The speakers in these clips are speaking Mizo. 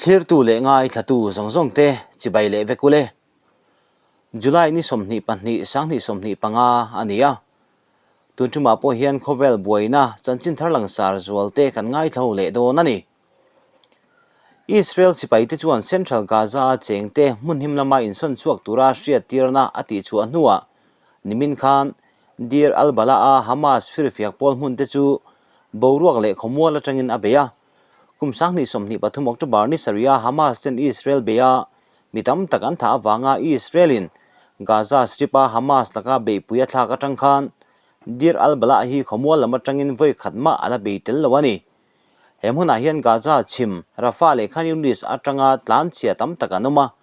Thlirtu leh ngaithlatu zawng zawng te chibai leh vek ule. July ni 22 2025 a ni a. Tun tumah pawh hian khawvel buaina chanchin thar langsar zual te kan ngaithlo leh dawn a ni. Israel sipaite chuan Central Gaza-a chengte hmun him lama insawn chhuak tura hriattirna a tihchhuah hnuah nimin khan Deir al-Balah-a Hamas firfiak pawl hmunte chu boruak leh khawmual atangin a bei a. Kum 2023 October ni sarih-a Hamas ten Israel beia mi tam tak an thah avanga Israel-in Gaza Strip-a Hamas laka beihpui a thlak atang khan Deir al-Balah hi khawmual lam atangin vawi khat mah a la bei tel lo a ni. He hmunah hian Gaza chhim, Rafah leh Khan Yunis atanga tlanchhia tam tak an awm a.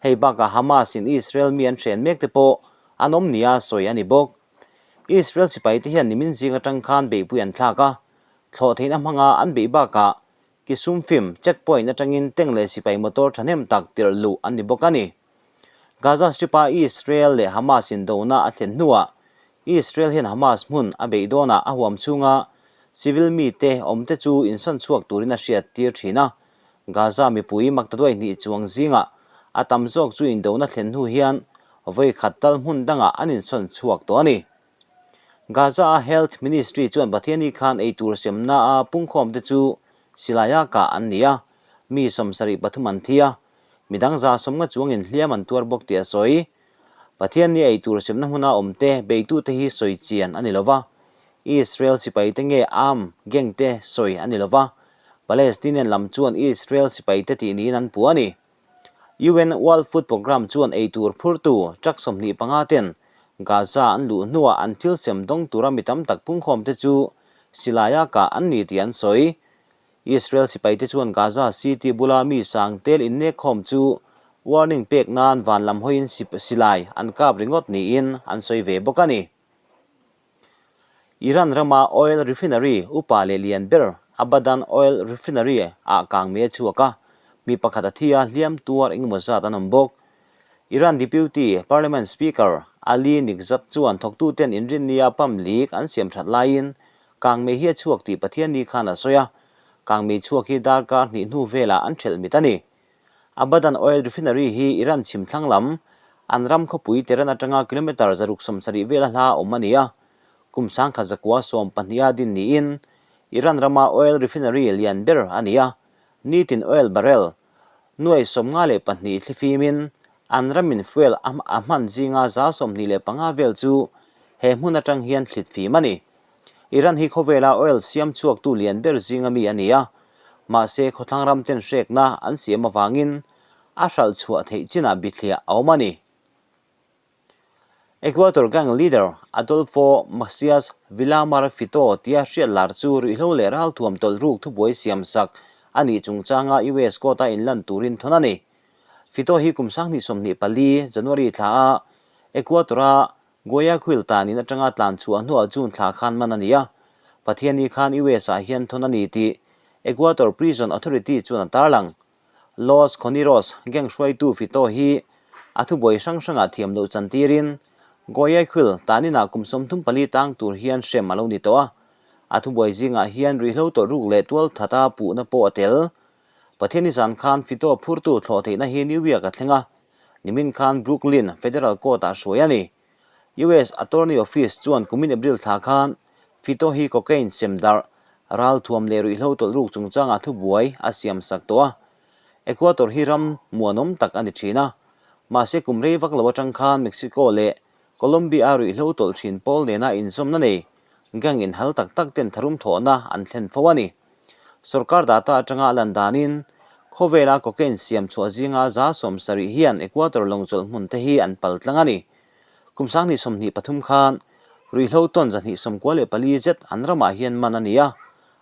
Hei bakah Hamas in Israel mi an hren mek te pawh an awm nia sawi a ni bawk. Israel sipai te hian nimin zing atang khan beihpui an thlak a, thlawh theihna hmanga an beih bakah Kisumfim checkpoint atangin tank leh sipai motor thahnem tak tirh luh an ni bawk a ni. Gaza Strip-a Israel leh Hamas indona a thlen hnuah Israel hian Hamas hmun a beih dawnah a huam chhunga civil mite awmte chu insawn chhuak turin a hriat tir thin a. Gaza mipui maktaduai hnih chuang zingah a tam zawk chu indona thlen hnu hian vawi khat tal hmun dangah an insawn chhuak tawh a ni. Gaza-a Health Ministry chuan Pathiani khan eitur semna-a pungkhawmte chu silaia kah an ni a, mi 73 an thi a, midang 150 chuangin hliam an tuar bawk tih a sawi. Pathian ni eitur semna hmuna awmte beitute hi sawi chian a ni lo va, Israel sipaite nge arm gang te sawi a ni lo va, Palestinian lam chuan Israel sipaite tih niin an puh a ni. UN World Food Programme chuan eitur phurtu truck 25 ten Gaza an luh hnuah an thil sem dawng tura mi tam tak pungkhawmte chu silaia kah an ni tih an sawi. Israel sipaite chuan Gaza City bula mi sang tel innek khawm chu warning pek nan van lam hawiin silai an kap ringawt niin an sawi ve bawk a ni. Iran rama oil refinery upa leh lian ber Abadan Oil Refinery ah kangmei a chhuak a, mi pakhat a thi a, hliam tuar engemaw zat an awm bawk. Iran Deputy Parliament Speaker Ali Nikzad chuan thawktuten inrinnia pump leak an siam that laiin Kangmei hi a chhuak tih Pathian ni khan a sawi a, kangmei chhuak hi darkar hnih hnu velah an ṭhelh mit a ni. Abadan Oil Refinery hi Iran chhim thlang lam, an ram khawpui Tehran aṭanga kilometre 170 vela hla awm a ni a. Kum 1912 a din niin Iran rama oil refinery lian ber a ni a, nitin oil barrel nuai 52 thlifimin an ramin fuel a hman zinga 25% vel chu he hmun aṭang hian thlit fim a ni. Iran hi khawvela oil siam chhuaktu lian ber zinga mi a ni a, mahse khawthlang ram ten hrekna an siam avangin a hralh chhuah theih chinah bithliah a awm a ni. Ecuador gang leader Adolfo Macias Villamar Fito tia hriat lar chu ruihhlo leh ralthuam tawlh ruk thubuai siam sak a nih chungchanga US court-a inlan turin thawn a ni. Fito hi kum 2024 January thla a Ecuador-a Guayaquil tanin atanga tlan chhuah hnuah June thla khan man a ni a, Pathiani khan US-ah hian thawn a ni tih Ecuador Prison Authority chuan a tarlang. Los Choneros gang hruaitu Fito hi a thubuai hrang hrangah thiam loh chantirin Guayaquil taninah kum 34 tang tur hian hrem a lo ni tawh a, a thubuai zingah hian ruihhlo tawlh ruk leh tualthata puhna pawh a tel. Pathiani zan khan Fito phurtu thlawh theihna hi New York a thleng a, nimin khan Brooklyn Federal Court-ah hruai a ni. US Attorney Office chuan kumin April thla khan Fito hi cocaine sem darh, ralthuam leh ruihhlo tawlh ruk chungchangah thubuai a siam sak tawh a. Ecuador hi ram muanawm tak a ni thin a, mahse kum rei vak lo atang khan Mexico leh Colombia ruihhlo tawlh thin pawl nena inzawmna nei gang inhal tak tak ten tharum thawhna an thlen fo a ni. Sorkar data atanga a lan danin, khawvela cocaine siam chhuah zinga 70% hian Ecuador lawngchawlh hmun te hi an pal tlang a ni. Kum 2023 khan ruihhlo tawn 294 zet an ramah hian man a ni a,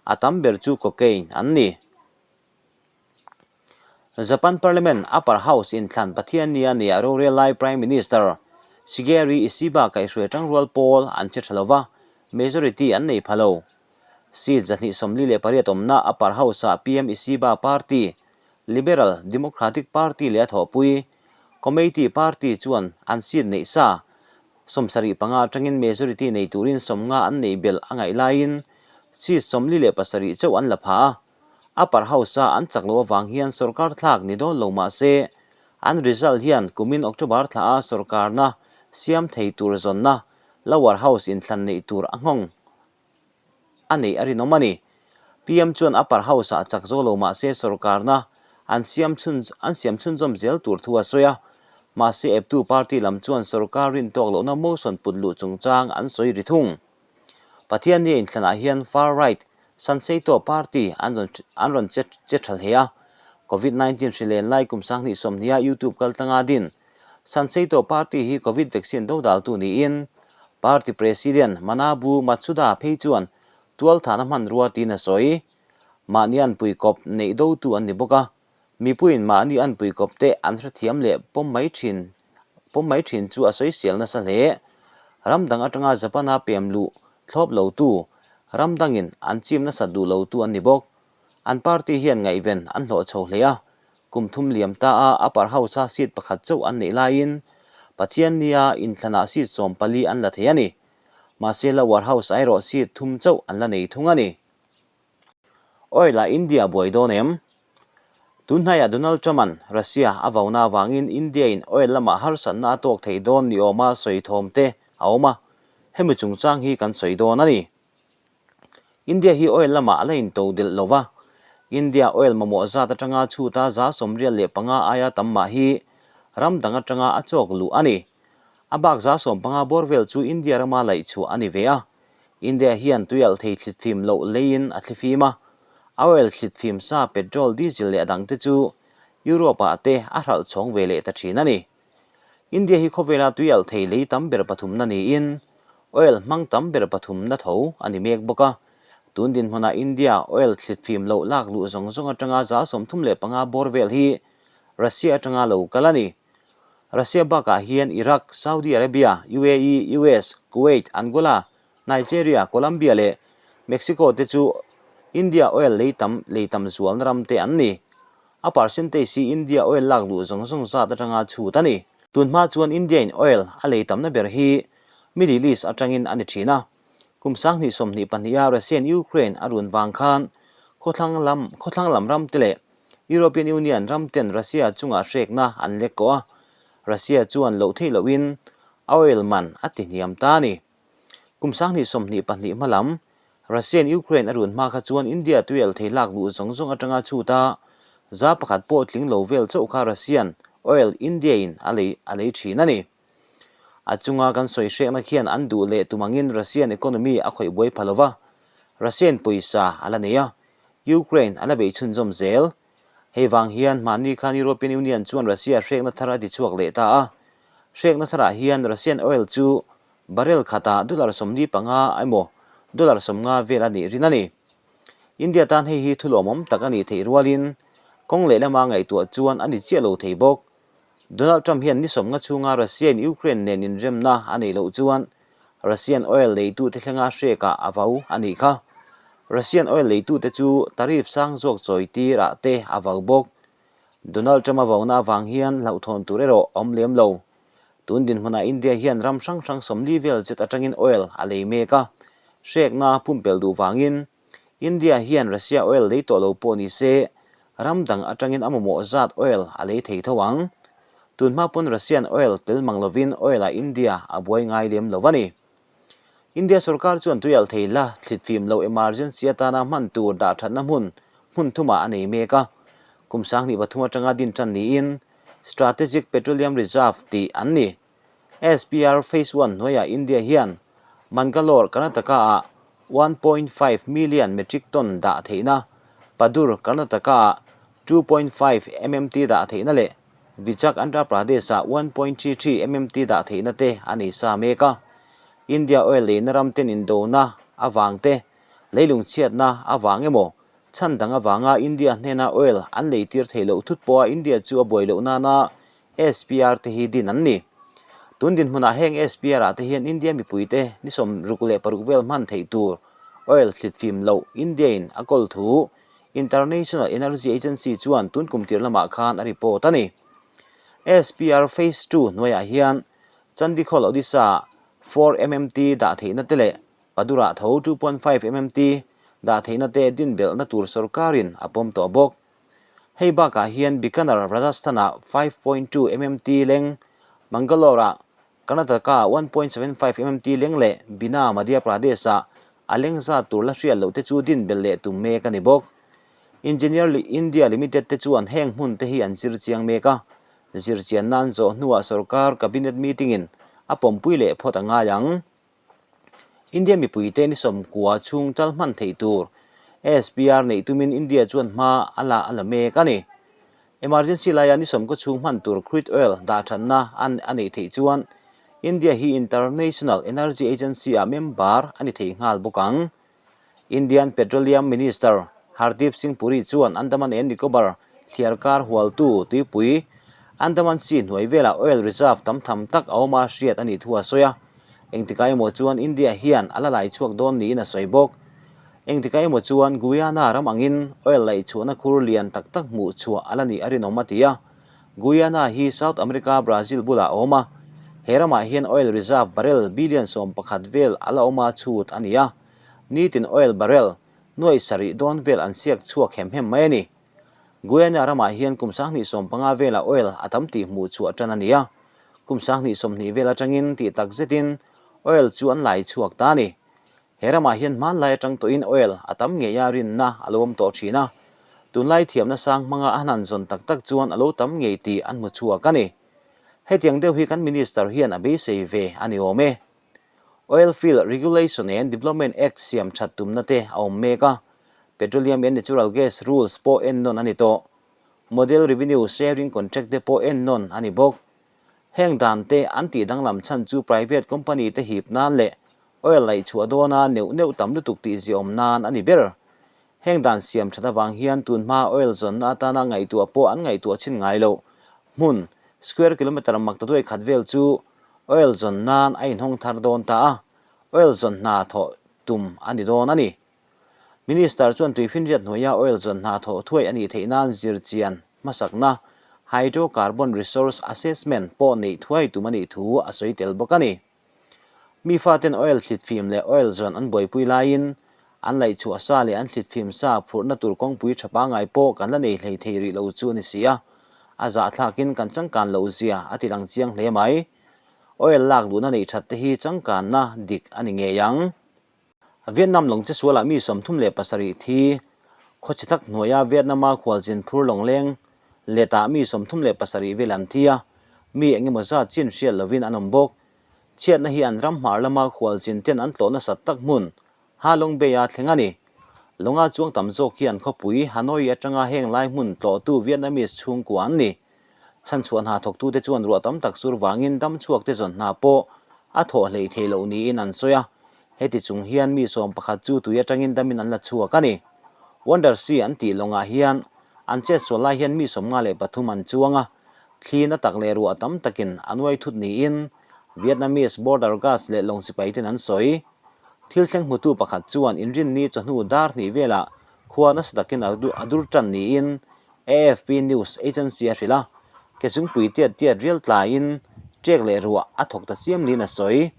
a tam ber chu cocaine an ni. Japan Parliament upper house inthlan Pathiannia nia rorel lai Prime Minister Shigeru Ishiba kaihhruai tangrual pawl an che tha lova, majority an nei pha lo. Seat 248 awmna upper house-ah PM Ishiba party, Liberal Democratic Party leh a thawhpui Komeiti Party chuan an seat neih sa 75 atangin majority nei turin 50 an neih belh a ngaih laiin seat 47 chauh an la pha a. Upper House-a an chak loh avang hian sorkar thlak ni dawn lo mah se, an result hian kumin October thlaha sorkarna siam thei tur zawnna Lower House inthlan neih tur a nghawng a neih a rinawm a ni. PM chuan Upper House-ah chak zo lo mah se sorkarna an siam chhun an siam chhunzawm zel tur thu a sawi a. Mahse eptu party lam chuan sorkar rin tawk lohna motion put luh chungchang an sawi ri thung. Pathianni inthlanah hian far right Sanseito party an rawn an rawn che che tha hle a. Covid 19 hri len lai kum sanghnih sawmhniha YouTube kaltlanga din Sanseito party hi Covid vaccine dodaltu niin party president Manabu Matsuda phei chuan tualthahna hmanrua tiin a sawi. Mahni anpui kawp neih dotu an ni bawk a. Mipuiin mahni anpui kawp te an hrethiam leh pawm mai thin pawm mai thin chu a sawi sial nasa hle. Ram dang atanga Japan-a pem luh thlawp lotu, ram dangin an chim nasat duh lotu an ni bawk. An party hian ngaihven an hlawh chho hle a, kum thum liam ta a upper house-a seat pakhat chauh an neih laiin Pathiannia inthlanah seat 14 an la thei a ni. Mahse lower house-ah erawh seat thum chauh an la nei thung a ni. Oil-ah India buai dawn em? Tun hnaiah Donald Trump-a'n Russia a vauna avangin India-in oil lamah harsatna a tawk thei dawn ni awma sawi thawm te a awm a, hemi chungchang hi kan sawi dawn a ni. India hi oil lamah a la into delh lo va, India oil mamawh zat atanga chhuta 75% aia tam mah hi ram dang atanga a chawk luh a ni. A bak 15% bawr vel chu India rama laih chhuah a ni ve a, India hian tuialh thei thlitfim loh leiin a thlifim a, a oil thlitfim sa petrol, diesel leh a dangte chu Europe-ah te a hralh chhawng ve leh ta thin a ni. India hi khawvela tuialh thei lei tam ber pathumna niin oil hmang tam ber pathumna tho a ni mek bawk a. Tun dinhmunah India oil thlitfim loh lak luh zawng zawng atanga 35% bawr vel hi Russia atanga lo kal a ni. Russia bakah hian Iraq, Saudi Arabia, UAE, US, Kuwait, Angola, Nigeria, Colombia leh Mexico te chu India oil lei tam lei tam zualna ram te an ni. A percentage hi India oil lak luh zawng zawng zat atanga chhut a ni. Tun hma chuan India in oil a lei tamna ber hi Middle East atangin a ni thin a. Kum 2022 a Russia in Ukraine a run vang khan khawthlang lam khawthlang lam ram te leh European Union ram ten Russia chungah hrekna an lek kawh a, Russia chuan loh theih lohin a oil man a ti hniam ta a ni. Kum 2022 hma lam, Russia-in Ukraine a run hma kha chuan India tuial thei lak luh zawng zawng atanga chhut a, 1% pawh tling lo vel chauh kha Russian oil India-in a lei a lei thin a ni. A chunga kan sawi hrekna khian an duh leh tum angin Russian economy a khawih buai pha lova, Russian pawisa a la nei a, Ukraine a la bei chhunzawm zel. Hei vang hian hmanni khan European Union chuan Russia hrekna thar a ti chhuak leh ta a. Hrekna tharah hian Russian oil chu barrel khatah dollar 45 emaw dollar 50 vel a nih rin a ni. India tan hei hi thulawmawm tak a nih theih rualin kawng lehlama ngaihtuah chuan a ni chiah lo thei bawk. Donald Trump hian ni 50 chhunga Russia-in Ukraine nen inremna a neih loh chuan Russian oil leitute thlenga hrekah a vau a nih kha. Russian oil leitute chu tariff sang zawk chawi tirah te a vau bawk. Donald Trump a vauna avang hian hlauhthawn tur erawh a awm lem lo. Tun dinhmunah India hian ram hrang hrang 40 vel zet atangin oil a lei mek a, hrekna pumpelh duh vangin India hian Russia oil lei tawh lo pawh ni se, ram dang atangin a mamawh zat oil a lei thei tho ang. Tun hma pawn Russian oil tel mang lovin oil ah India a buai ngai lem lo a ni. India sorkar chuan tuialh thei la thlitfim lo emergency atana hman tur dah thatna hmun hmun thumah a nei mek a. Kum 2003 atanga din tan niin Strategic Petroleum Reserve tih an ni. SPR Phase One hnuaiah India hian Mangalore, Karnataka-ah 1.5 million metric ton dah theihna, Padur, Karnataka-ah 2.5 MMT dah theihna leh Vizag, Andhra Pradesh-ah 1.33 MMT dah theihna te a nei sa mek a. India oil leina ram ten indona avang te, leilung chhiatna avang emaw, chhan dang avanga India hnena oil an leitir theih loh thut pawha India chu a buai loh nana SPR te hi din an ni. Tun dinhmunah heng SPR ah te hian India mipui te ni 66 vel hman theih tur oil thlitfim loh India in a kawl thu International Energy Agency chuan tun kum tir lamah khan a report a ni. SPR Phase Two hnuaiah hian Chandikhol Odisha 4 MMT dah theihna te leh Padura tho 2.5 MMT, dah theihna te din belhna tur sorkarin a pawm tawh bawk. Hei bakah hian Bikaner, Rajasthan-ah 5.2 mmt leng, Mangalore-ah Karnataka-ah 1.75 mmt leng leh Bina, Madhya Pradesh-ah a leng zat tur la hriat loh te chu din belh leh tum mek a ni bawk. Engineer India Limited te chuan heng hmun te hi an zir chiang mek a, zir chian nan zawh hnuah sorkar cabinet meeting-in a pawmpui leh phawt a ngai ang. India mipuite ni sawmkua chhung tal hman theih tur SPR neih tumin India chuan hma a la a la mek a ni. Emergency laia ni sawmkaw chhung hman tur crude oil dah thatna an a neih theih chuan India hi International Energy Agency-ah member a ni thei nghal bawk ang. Indian Petroleum Minister Hardeep Singh Puri chuan Andaman and Nicobar thliarkar hualtu tuipui Andaman Sea hnuai velah oil reserve tam tham tak a awm a hriat a nih thu a sawi a. Engtikah emaw chuan India hian a la lai chhuak dawn niin a sawi bawk. Engtikah emaw chuan Guyana ram angin oil laihchhuahna khur lian tak tak hmuh chhuah a la nih a rinawm a ti a. Guyana hi South America Brazil bulah a awm a, he ramah hian oil reserve barrel billion 11 vel a la awm a chhut a ni a, nitin oil barrel nuaih sarih dawn vel an siak chhuak hem hem mai a ni. Guyana ramah hian kum 2015 velah oil a tam tih hmuh chhuah tan a ni a, kum 2020 vel atangin tih tak zetin oil chu an lai chhuak ta a ni. He ramah hian hmanlai atang tawhin oil a tam ngei a rinna a lo awm tawh thin a, tunlai thiamna sang hmanga a hnan zawn tak tak chuan a lo tam ngei tih an hmu chhuak a ni. Hetiang deuh hi kan Minister hian a beisei ve a ni awm e. Oil Field Regulation and Development Act siam that tumna te a awm mek a, Petroleum and Natural Gas Rules pawh ennawn a ni tawh. Model Revenue Sharing Contract te pawh ennawn a ni bawk. Heng dan te an tih danglam chhan chu private company te hip nan leh Oil laih chhuah dawna neuh neuh tam lutuk tih ziaawm nan a ni ber. Heng dan siam that avang hian tun hma oil zawnna atana ngaihtuah pawh an ngaihtuah chhin ngai loh. Hmun, square kilometre mak ta duai khat vel chu oil zawn nan a inhawng thar dawn ta a, oil zawn hna thawh tum a ni dawn a ni. Minister chuan tuifinriat hnuaia oil zawn hna thawh thuai a nih theih nan zirchian hmasakna, hydrocarbon resource assessment, pawh neih thuai tum a nih thu a sawi tel bawk a ni. Mi faten oil thlitfim leh oil zawn an buaipui laiin an laihchhuah sa leh an thlitfim sa phurhna tur kawngpui tha pangngai pawh kan la nei hlei thei rih lo chu a ni si a, a zahthlakin kan changkan loh zia a ti lang chiang hle mai. Oil lak duhna neih that te hi changkanna dik a ni ngei ang. Vietnam lawng che sualah mi 37 thi. Khawchhe tak hnuaia Vietnam-a khualzin phur lawngleng letah mi 37 vel an thi a, mi eng emaw zat chin hriat lovin an awm bawk. Chhiatna hi an ram hmar lama khualzin ten an tlawh nasat tak hmun, Ha Long Bay-a thleng a ni. Lawnga chuang tam zawk hi an khawpui Hanoi atanga heng lai hmun tlawhtu Vietnamese chhungkua an ni. Chhanchhuah hna thawktute chuan ruah tam tak sur vangin damchhuakte zawn hna pawh a thawh hleih theih loh niin an sawi a, heti chung hian mi 11 chu tui atangin damin an la chhuak a ni. Wonder Sea an tih lawngah hian an chetsual lai hian mi 53 an chuang a, thli na tak leh ruah tam takin a nuai thut niin Vietnamese Border Guards leh lawng sipaiten an sawi. Thil thleng hmutu pakhat chuan inrinni chawhnu dar hnih velah khua nasa takin a dur tan niin AFP News Agency a hrilh a, ke chungpui tiat tiat rial tlaiin ṭek leh ruah a thawk ta chiam niin a sawi.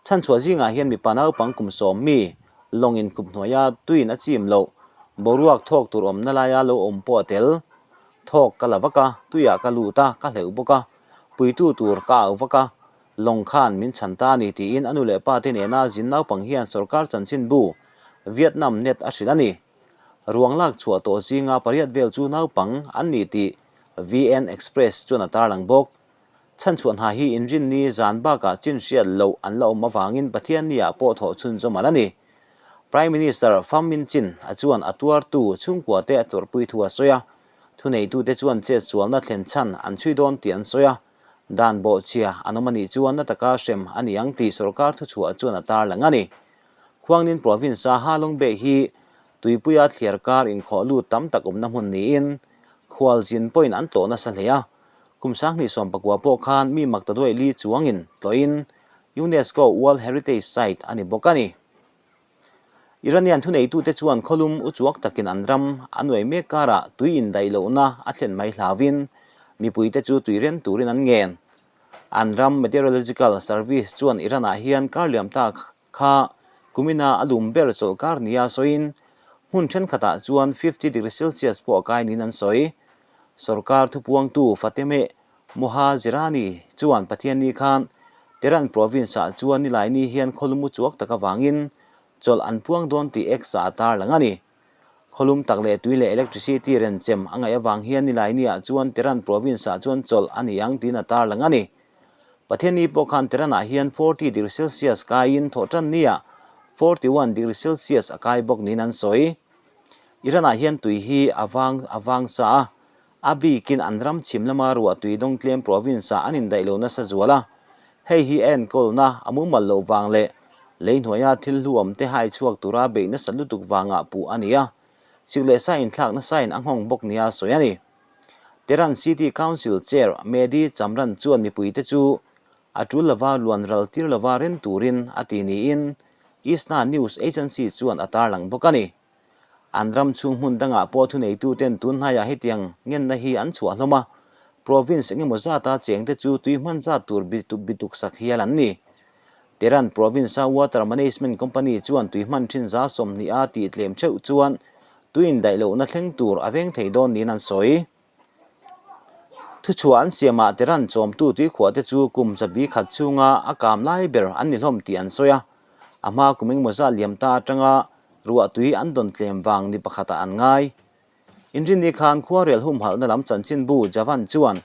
Chhanchhuah zingah hian mipa naupang kum 10 mi lawng inkhup hnuaia tuin a chim loh, boruak thawk tur awmna laia lo awm pawh a tel. Thawk ka la vak a, tuiah ka lut a, ka hleuh bawk a, puitu tur ka au vak a, lawng khan min chhan ta a ni tiin a nu leh pa te nena zin naupang hian sorkar chanchinbu Vietnam Net a hrilh a ni. Ruang lak chhuah tawh zinga pariat vel chu naupang an ni tih VN Express chuan a tarlang bawk. Chhanchhuah hna hi inrinni zan bakah chin hriat loh an la awm avangin Pathianni-ah pawh thawh chhunzawm a la ni. Prime Minister Pham Minh Chinh a chuan a tuartu chhungkuate a tuarpui thu a sawi a, thuneitute chuan chetsualna thlen chhan an chhui dawn tih an sawi a, dan bawhchhia an awm a nih chuan na taka hrem a ni ang tih sorkar thuchhuah chuan a tarlang a ni. Khuangnin Province-a Ha Long Bay hi tuipuia thliar kar inkhawh lut tam tak awmna hmun niin khualzin pawhin an tlawh nasa hle a. Kum 2019 pawh khan mi mak ta duaih li chuangin tlawhin UNESCO World Heritage Site a ni bawk a ni. Iranian thuneitute chuan khawlum uchuak takin an ram a nuai mek karah tui indaih lohna a thlen mai hlauvin mipuite chu tui ren turin an ngen. An ram Meteorological Service chuan Iran-ah hian kar liam tak kha kumina a lum ber chawlhkar nia sawiin. Hmun thenkhatah chuan 50 degree Celsius pawh a kai niin an sawi. Sorkar thupuangtu Fatemeh Mohajirani chuan Pathianni khan Tehran province-ah chuan nilaini hian khawlum u chuak tak avangin chawlh an puang dawn tih X-ah a tarlang a ni. Khawlum tak leh tui leh electricity renchem a ngaih avang hian nilaini-ah chuan Tehran province-ah chuan chawlh a ni ang tiin a tarlang a ni. Pathianni pawh khan Tehran-ah hian 40 degree Celsius kaiin thawhtan nia 41 degree Celsius a kai bawk niin an sawi. Iran-ah hian tui hi a vang a vang sa a, A bikin an ram chhim lama ruah tui dawng tlem province-ah an indaih lo nasa zual a, hei hi a enkawlna a mumal loh vang leh lei hnuaia thil hluam te hai chhuak tura beih nasa lutuk vangah puh a ni a, sik leh sa inthlak nasain a nghawng bawk nia sawi a ni. Tehran City Council Chair Mehdi Chamran chuan mipuite chu a tul lova luan ral tir lova ren turin a ti niin ISNA News Agency chuan a tarlang bawk a ni. An ram chhung hmun dangah pawh thuneituten tun hnaiah hetiang ngenna hi an chhuah hlawm a, province engemaw zata chengte chu tui hman zat tur bituk sak hial an ni. Tehran province-a Water Management Company chuan tui hman thin za 20 a tih tlem theuh chuan tui indaih lohna thleng tur a veng thei dawn niin an sawi. Thuchhuah an siamah Tehran chawmtu tuikhuahte chu kum zabi khat chhunga a kam lai ber an ni hlawm tih an sawi a, a hma kum engemaw zat liam ta atanga ruah tui an dawn tlem vang ni pakhatah an ngai. Inrinni khan khuarel humhalhna lam chanchinbu Javan chuan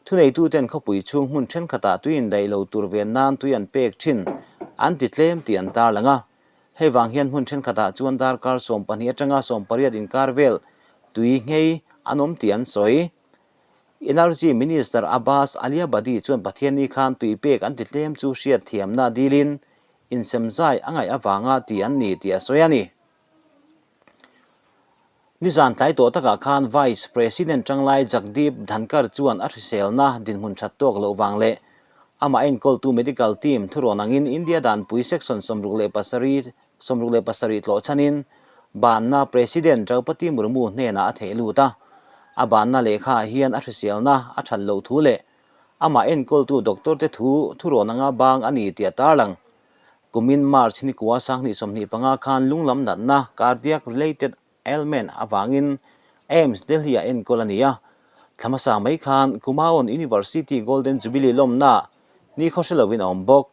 thuneituten khawpui chhung hmun thenkhatah tui indaih lo tur ven nan tui an pek thin an ti tlem tih an tarlang a. Hei vang hian hmun thenkhatah chuan darkar 12 atanga 18 inkar vel tui nghei an awm tih an sawi. Energy Minister Abbas Aliabadi chuan Pathianni khan tui pek an ti tlem chu hriatthiamna dilin insemzai a ngaih avanga ti an ni tih a sawi a ni. Nizan tlai tawh takah khan Vice President Tanglai Jagdeep Dhankhar chuan a hriselna dinhmun that tawk loh vang leh amah enkawltu medical team thurawn angin India danpui section 67 67 tlawh chhanin banna President Draupadi Murmu hnenah a theh lut a. A banna lehkhaah hian a hriselna a that loh thu leh amah enkawltu doctor te thu thurawn anga bang a ni tih a tarlang. Kumin March nikua 2025 khan lunglam natna cardiac related ailment avangin AIIMS Delhi ah enkawl a ni a. Thla hmasa mai khan Kumaon University Golden Jubilee lawmna ni khaw hre lovin a awm bawk.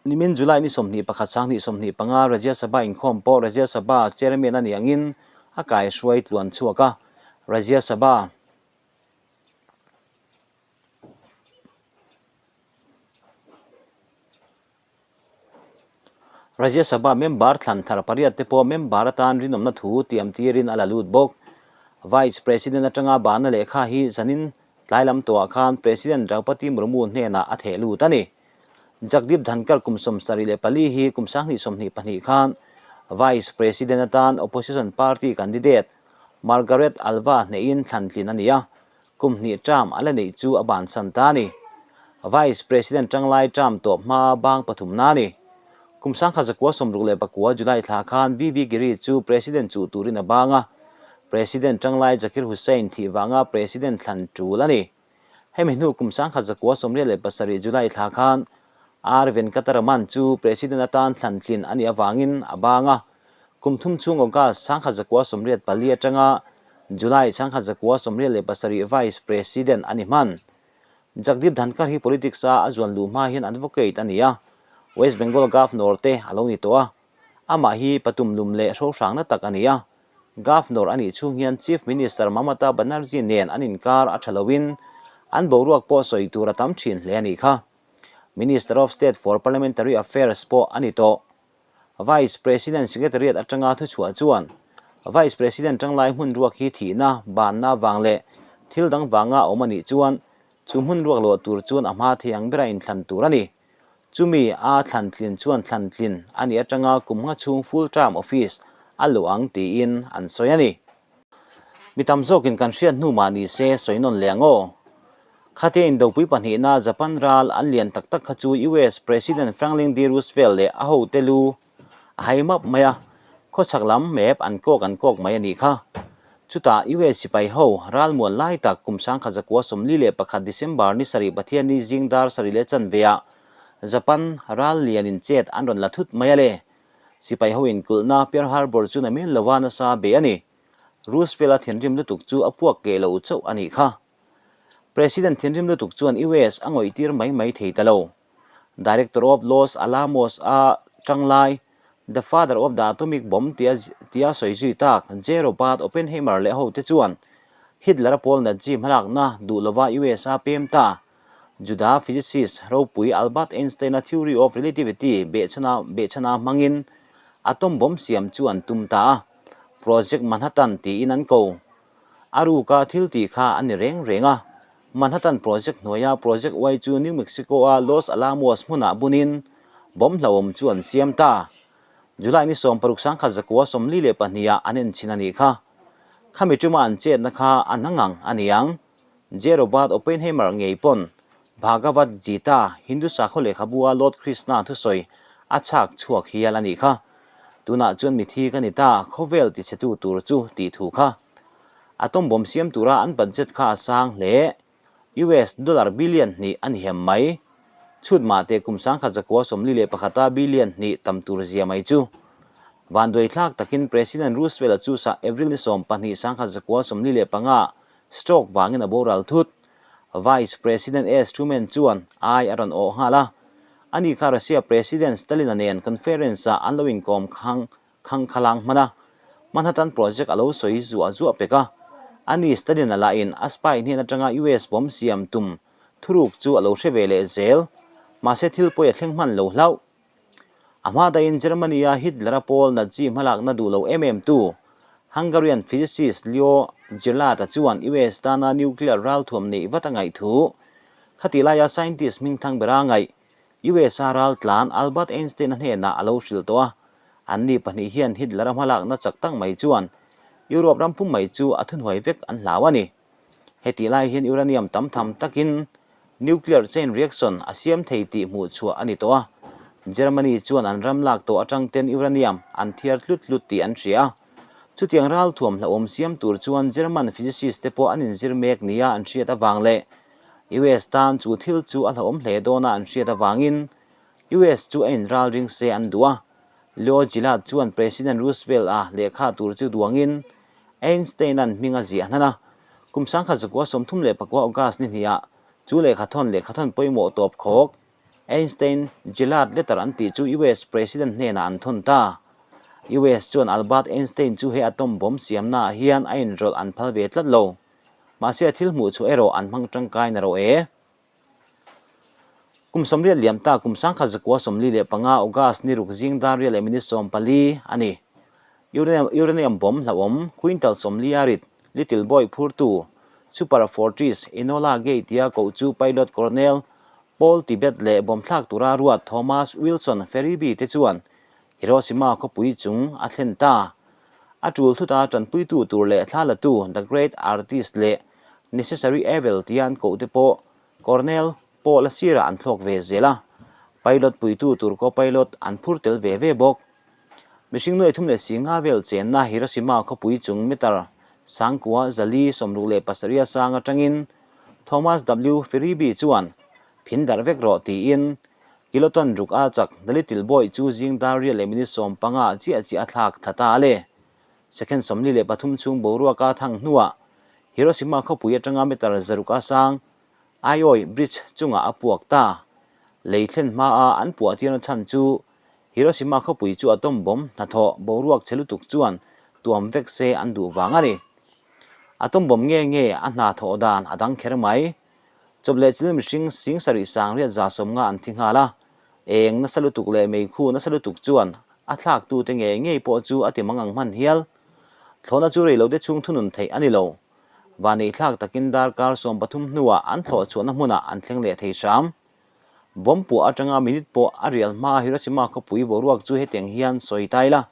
Nimin July ni 21 2025 Rajya Sabha inkhawm pawh Rajya Sabha Chairman a nih angin a kaihruai tluan chhuak a. Rajya Sabha. Rajya Sabha member thlan thar pariat te pawh member atan rinawmna thu tiam tirin a la lut bawk. Vice President atanga bahna lehkha hi zanin tlai lam tawhah khan President Draupadi Murmu hnenah a theh lut a ni. Jagdeep Dhankhar kum 74 hi kum 2022 khan Vice President atan Opposition Party candidate Margaret Alva hnehin thlan tlin a ni a, Kum hnih term a la neih chu a bansan ta a ni. Vice President tanglai term tawp hma bang pathumna a ni. Kum 1969 July thla khan VV Giri chu President chuh turin a bang a. President tanglai Zakir Hussain thih vanga President thlan tul a ni. Hemi hnu kum 1987 July thla khan R Venkataraman chu President atan thlan tlin a nih avangin a bang a. Kum thum chhung August 1984 atanga July 1987 Vice President a ni hman. Jagdeep Dhankhar hi politics a a zuan luh hma hian advocate a ni a, West Bengal Governor te a lo ni tawh a. Amah hi patum lum leh hrohrangna tak a ni a. Governor a nih chhung hian Chief Minister Mamata Banerjee nen an inkar a tha loin an boruak pawh sawi tur a tam thin hle a nih kha. Minister of State for Parliamentary Affairs pawh a ni tawh. Vice President Secretariat atanga thuchhuah chuan Vice President tanglai hmun ruak hi thihna, banna vang leh thil dang vanga a awm a nih chuan chu hmun ruak luah tur chuan a hma thei ang bera inthlan tur a ni. Chumi a thlan tlin chuan thlan tlin a nih atanga kum nga chhung full term office a luh ang tiin an sawi a ni. Mi tam zawkin kan hriat hnu mah ni se sawi nawn leh ang aw. Khatia indopui pahnihna Japan ral an lian tak tak kha chu US President Franklin D. Roosevelt leh a hote lu a hai map mai a, khawchhak lam map an kawk an kawk mai a nih kha. Chutah US sipai ho ral muan lai tak kum 1941 December ni sarih Pathianni zing dar sarih leh chanve ah Japan ral lianin chet an rawn la thut mai a le. Sipai ho inkulhna Pearl Harbor chu na mel lova nasa be a ni. Roosevelt-a thinrim lutuk chu a puak keh lo chauh a nih kha. President thinrim lutuk chuan US a ngawihtir mai mai thei ta lo. Director of Los Alamos a tanglai, The Father of the Atomic Bomb tia tia sawi zui tak J. Robert Oppenheimer leh hote chuan Hitler-a pawl Nazi hmalakna duh lova US a pem ta. Juda physicist ropui Albert Einstein-a theory of relativity behchhana behchhana hmangin atom bomb siam chu an tum ta a, Project Manhattan tiin an ko. A ruka thil tih kha a ni reng reng a, Manhattan Project hnuaia Project Y chu New Mexico-a Los Alamos hmunah bunin bomb hlauhawm chu an siam ta. July ni 16 zakua 42 ah an enchhin a nih kha. Khami tuma an chetna kha a na ngang a ni ang. J. Robert Oppenheimer ngei pawn Bhagavad Gita, Hindu sakhaw lehkhabua Lord Krishna thusawi a chhak chhuak hial a nih kha. Tunah chuan mithi ka ni ta, khawvel tichhetu tur chu tih thu kha. Atom bomb siam tura an budget kha a sang hle. US dollar billion hnih a ni hem mai. Chhut mah teh kum sangkhat zakua 41 a billion hnih tam tur zia mai chu. Vanduai thlak takin President Roosevelt-a chu sa April ni 12 1945 stroke vangin a boral thut. Vice President S. Truman chuan ai a rawn awh nghal a. Ani kha Russia President Stalin-a nen conference-ah an lo inkawm khang khang khalang hman a. Manhattan Project a lo sawi zuah zuah pek a. Ani Stalin-a lahin a spy hnen atanga US bomb siam tum thuruk chu a lo hre ve leh zel. Mahse thil pawi a thleng hman lo hlauh. A hma daihin Germany-a Hitler-a pawl Nazi hmalakna duh lo em em tu Hungarian physicist Leo Szilard-a chuan US tana nuclear ralthuam neih vat a ngaih thu. Khatih laia scientist hmingthang bera ngaih US-a raltlan Albert Einstein-a hnenah a lo hrilh tawh a. Anni pahnih hian Hitler-a hmalakna chak tak mai chuan Europe ram pum mai chu a thuhnuai vek an hlau a ni. Hetih lai hian uranium tam tham takin nuclear chain reaction a siam thei tih hmuh chhuah a ni tawh a. Germany chuan an ram lak tawh atang ten uranium an thiar tlut tlut tih an hria a. Chutiang ralthuam hlauhawm siam tur chuan German physicist te pawh an inzir mek nia an hriat avang leh US tan chu thil chu a hlauhawm hle dawna an hriat avangin US chu a inral ring se an duh a. Leo Szilard chuan President Roosevelt-a lehkha tur chu duangin Einstein-a'n hming a ziah hnan a. Kum 1934 August ni hniah chu lehkhathawn lehkhathawn pawimawh tawp khawk Einstein-Szilard letter an tih chu US President hnenah an thawn ta. US chuan Albert Einstein chu he atom bomb siamnaah hian a inrawlh an phal ve tlat lo. Mahse a thil hmuh chhuah erawh an hmang tangkai na rawh e. Kum 80 liam ta kum 1945 August ni ruk zing dar rial leh minute 14 a ni. Uranium bomb hlauhawm quintal 40 a rit Little Boy phurtu Super Fortress Enola Gay tia koh chu pilot Colonel Paul Tibbets leh bomb thlak tura ruat Thomas Wilson Ferebee te chuan Hiroshima khawpui chung a thlen ta. A tul thuta tanpuitu tur leh thla latu The Great Artist leh Necessary Evil tia an koh te pawh Colonel Paul a sirah an thlawk ve zel a, pilot puitu tur co-pilot an phur tel ve ve bawk. Mihring nuai thum leh si nga vel chenna Hiroshima khawpui chung meter sangkua zali 67 a sang atangin Thomas W. Ferebee chuan phin darh vek rawh tiin kiloton ruk a chak The Little Boy chu zing dar riat leh minute 15 chiah chiah a thlak thla ta a le. Second 43 chhung boruaka thang hnuah Hiroshima khawpui atanga meter 600 a sang Aioi Bridge chungah a puak ta. Lei thlen hmaa an puah tirna chhan chu Hiroshima khawpui chu atom bomb hnathawh boruak che lutuk chuan tuam vek se an duh vang a ni. Atom bomb nge nge a hna thawh dan a dang kher mai. Chawp leh chilin mihring sing sarih sang riat za 50 an thi nghal a. Eng nasa lutuk leh meikhu nasa lutuk chuan a thlaktute ngei ngei pawh chu a ti mangang hman hial. Thlawhna chu reilote chhung thunun theih a ni lo. Vanei thlak takin darkar 13 hnuah an thlawh chhuahna hmunah an thleng leh thei hram. Bomb puah atanga minute pawh a rial hmaa Hiroshima khawpui boruak chu hetiang hian sawi tai la.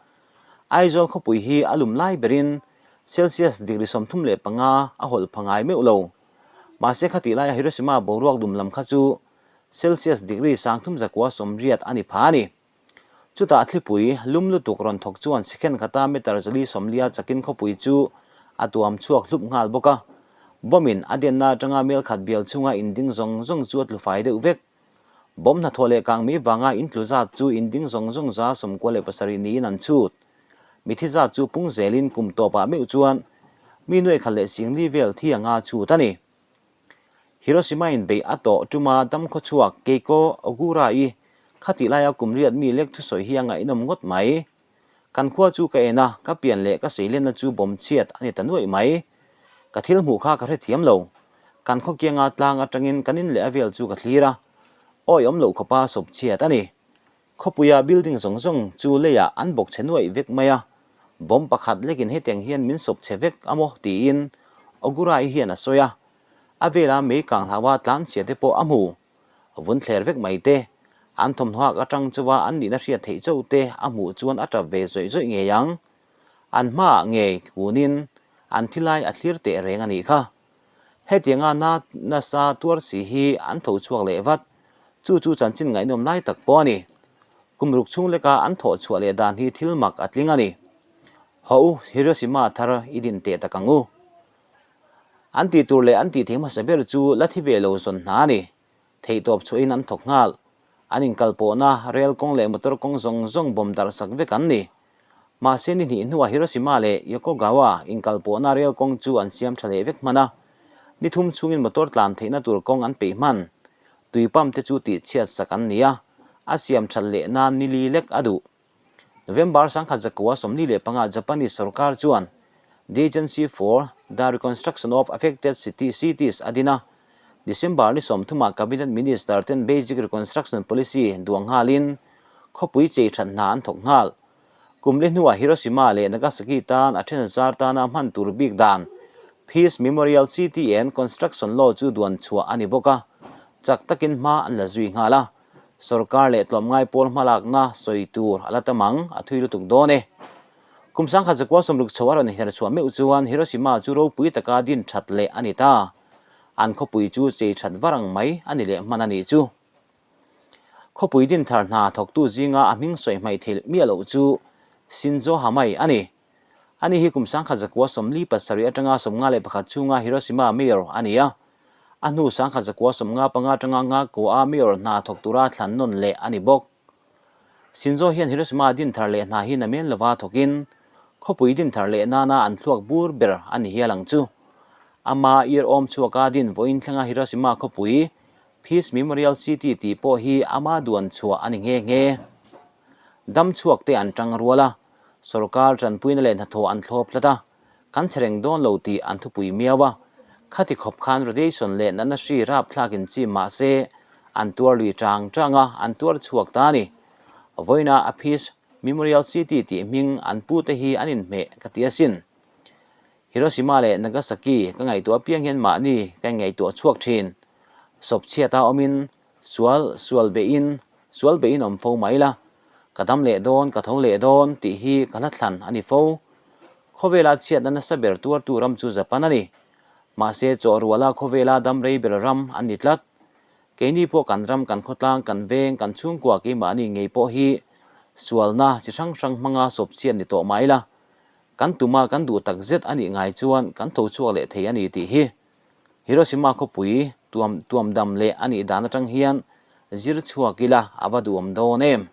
Aizawl khawpui hi a lum lai berin Celsius degree 35 a hawlh pha ngai meuh lo. Mahse khatih laia Hiroshima boruak lum lam kha chu Celsius degree 380 a ni pha a ni. Chutah thlipui lum lutuk rawn thawk chuan second khata meter 440 chakin khawpui chu a tuam chhuak hlup nghal bawk a. Bomb in a denna atanga mel khat bial chhunga inding zawng zawng chu a tlu fai deuh vek. Bomb hnathawh leh kangmei vanga in tlu zat chu in ding zawng zawng 97 niin an chhut. Mithi zat chu pung zelin kum tawpah meuh chuan mi nuai khat leh singli vel thi anga chhut a ni. Hiroshima in beih a tawh tuma dam khawchhuak Keiko Ogura-i khatih laia kum riat mi lek thusawi hi a ngaihnawm ngawt mai. Kan khua chu ka en a, ka pian leh ka seilenna chu bawm chhiat a ni ta nuaih mai. Ka thil hmuh kha ka hrethiam lo. Kan khaw kianga tlang atangin kan in leh a vel chu ka thlir a, awi awm loh khawpa sawp chhiat a ni. Khawpuia building zawng zawng chu leiah an bawk chhe nuaih vek mai a, bomb pakhat lekin hetiang hian min sawp chhe vek a maw tiin Ogura-i hian a sawi a, a vela mei kang hlaua tlan chhia te pawh a hmu. Vun thler vek mai te, an thawmhnaw hak atang chuva an nihna hriat theih chauh te a hmuh chuan a tap ve zawih zawih ngei ang. An hmaah ngei kunin an thilai a thlir teh reng a nih kha. Hetianga na nasa tuar si hi an tho chhuak leh vat, chu chu chanchin ngaihnawm lai tak pawh a ni. Kum ruk chhung leka an thawh chhuah leh dan hi thil mak a tling a ni. Haw u, Hiroshima thar i din teh tak ang u. An tih tur leh an tih thei hmasa ber chu la thi ve lo zawn hna a ni. Theihtawp chhuahin an thawk nghal. An inkalpawhna, rel kawng leh motor kawng zawng zawng bawm darh sak vek an ni. Mahse ni hnih hnuah Hiroshima leh Yokogawa inkalpawhna rel kawng chu an siam tha leh vek hman a. Ni thum chhungin motor tlan theihna tur kawng an peih hman. Tui pump te chu tihchhiat sak an ni a, a siam that leh nan ni li lek a duh. November 1945 Japanese sorkar chuan The Agency for the Reconstruction of Affected Cities a din a, December ni 30 Cabinet Minister ten Basic Reconstruction Policy duang nghalin khawpui chei that hna an thawk nghal. Kum li hnuah Hiroshima leh Nagasaki tan a then zar tana hman tur bik dan Peace Memorial City and Construction Law chu duan chhuah a ni bawk a, chak takin hma an la zui nghal a. Sorkar leh tlawmngai pawl hmalakna sawi tur a la tam ang, a thui lutuk dawn e. Kum 1960 chho a rawn her chhuah meuh chuan Hiroshima chu ropui taka din that leh a ni ta. An khawpui chu chei that var ang mai a ni leh hman a nih chu. Khawpui din thar hna thawktu zinga a hming sawi hmaih theih miah loh chu Shinzo Hamai a ni. Ani hi kum 1947 atanga 51 chhunga Hiroshima Mayor a ni a. A hnu 1995 atanga Ngakua Mayor hna thawk tura thlan nawn leh a ni bawk. Shinzo hian Hiroshima din thar leh hna hi namen lova thawkin khawpui din thar leh nana an thluak bur ber a ni hial ang chu. Ama ir awm chhuaka din vawiin thlenga Hiroshima khawpui Peace Memorial City tih pawh hi ama duan chhuah a ni nghe nghe. Dam chhuak te an tang rual a, sorkar tanpuina leh hnathawh an thlawp tlat a, kan che reng dawn lo tih an thupui miau a. Khati khawp khan radiation leh natna hri rapthlak in chim mah se an tuar lui chang chang a, an tuar chhuak ta a ni. Vawiina a Peace Memorial City tih hming an pu te hi an inhmeh ka ti asin. Hiroshima leh Nagasaki ka ngaihtuah apiang hian mahni ka inngaihtuah chhuak thin. Sawpchhiata awmin Sual, sual beihin, sual beihin awm fo mai la, ka dam leh dawn, ka tho leh dawn tih hi ka hlathlan a ni fo. Khawvela chhiatna nasa ber tuartu ram chu Japan a ni. Mahse, chawhruala khawvela dam rei ber ram an ni tlat. Keini pawh kan ram, kan khawtlang, kan veng, kan chhungkua keimahni ngei pawh hi sualna chi hrang hrang hmanga sawpchhiat ni tawh mai la, kan tuma kan duh takzet a nih ngai chuan kan tho chhuak leh thei a ni tih hi. Hiroshima khawpui tuam tuam dam leh a nih dan atang hian zir chhuak ila a va duhawm dawn em?